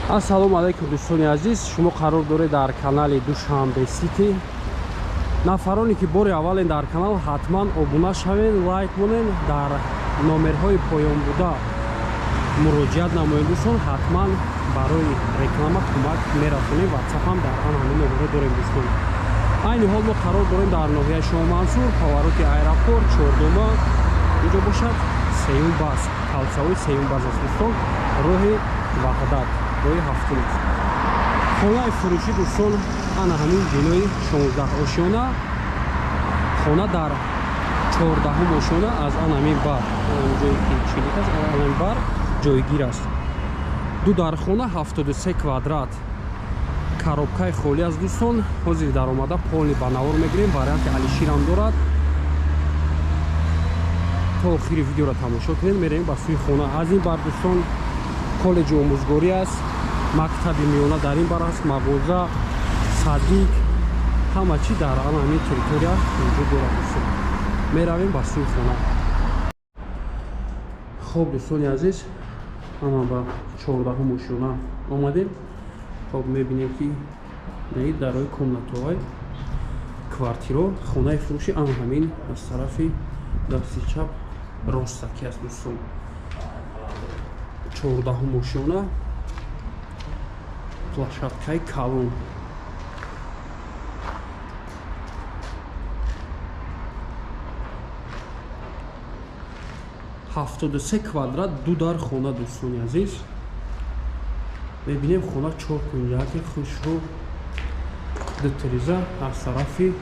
Ассалому алайкум дӯстони азиз, шумо қарор доред дар канали Душанбе Сити. Нафароне ки бори аввален дар канал, ҳатман обуна шавед, лайк монед, дар номерҳои поён буда муроҷиат намоед дӯстон, ҳатман барои реклама кӯмак мерасонем. WhatsApp ҳам дар ан ҳамин номерҳо дорем дӯстон. Айни ҳол мо қарор дорем дар ноҳияи Шоҳмансур, повороти аэропорт, Чордома. Инҷо бошад сеюм баз, калсавои сеюм баз аст дӯстон, роҳи Ваҳдат, роҳи ҳафтум аст. Хонаи фурӯшӣ дӯстон ана ҳамин бинои 16 ошёна, хона дар 14 ошёна аз ана ҳамин бар, ҷое ки чилик аст, ана ҳамин бар ҷойгир аст. Ду дархона, 73 квадрат, коробкаи холӣ аст дӯстон. Ҳозир даромада полни ба навор мегирем, варианти алиширам дорад. То охири видеоро тамошо кунед, меравем ба сӯи хона. Аз ин бар дӯстон коллеҷи омӯзгорӣ аст, мактаби миёна дар ин бар аст, мағоза, садик, ҳама чӣ дар ана ҳамин территория вуҷуд дорад дӯстон. Меравем ба сӯи хона. Хоб дӯстони азиз, ана ба 14 ошёна омадем. Хоб мебинем ки дарои комнатаҳои квартиро, хонаи фурӯши ана ҳамин аз тарафи дасти чап ростаки аст дӯстон. 14 ошёна, площадкаи калон. 73 квадрат, ду дар хона дӯстони азиз. Мебинем хона чор кунҷаки хушрӯ, ду тиреза аз тарафи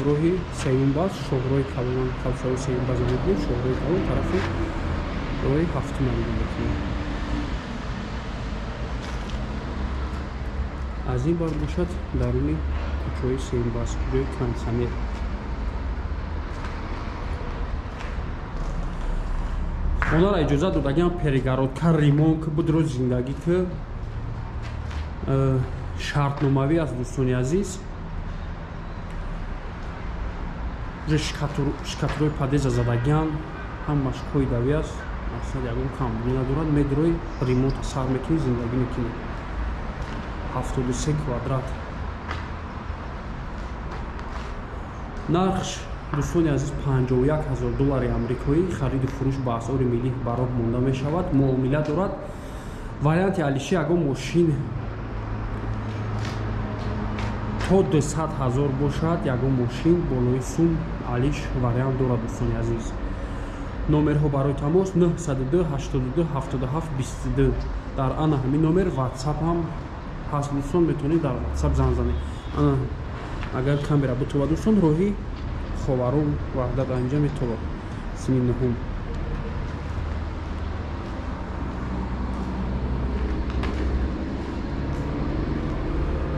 роҳи сеюм баз, шоҳроҳи калон, калсави сеюм баз мебинем, шоҳроҳи калон тарафи роҳи ҳафтум мебинем. Аз ин бар бошад даруни кӯчаи сеюм баз, ҷои кондитсионер. Хонаро иҷозат додагиам перегородка, ремонт будро, зиндагӣ ки шартномавӣ аст дӯстони азиз. Шкатурои подъезда задагиам, ҳамаш қоидавӣ аст, мақсад ягон камбудӣ надорад. Медрои ремонта сар мекунӣ, зиндагӣ мекунӣ. 73 квадрат. Нархш дӯстони азиз 51 000 доллари амрикоӣ. Хариду фурӯш ба асъори миллӣ ба роҳ монда мешавад, муомила дорад. Варианти алиши ягон мошин то 200 000 бошад, ягон мошин болои сум алиш вариант дорад дӯстони азиз. Номерҳо барои тамос 902 82 77 22. Дар ана ҳамин номер WhatsApp ҳам ҳаст дӯстон, метавонед дар WhatsApp занг занед. Ана агар камера битова дӯстон, роҳи Ховарон Ваҳдат анҷа метова, сини нуҳум.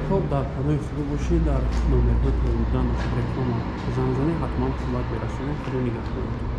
Хоб дар паноҳи Худо бошед, дар номерҳои поён будан реклама занг занед, ҳатман кӯмак мерасонем. Худо нигаҳбонатон.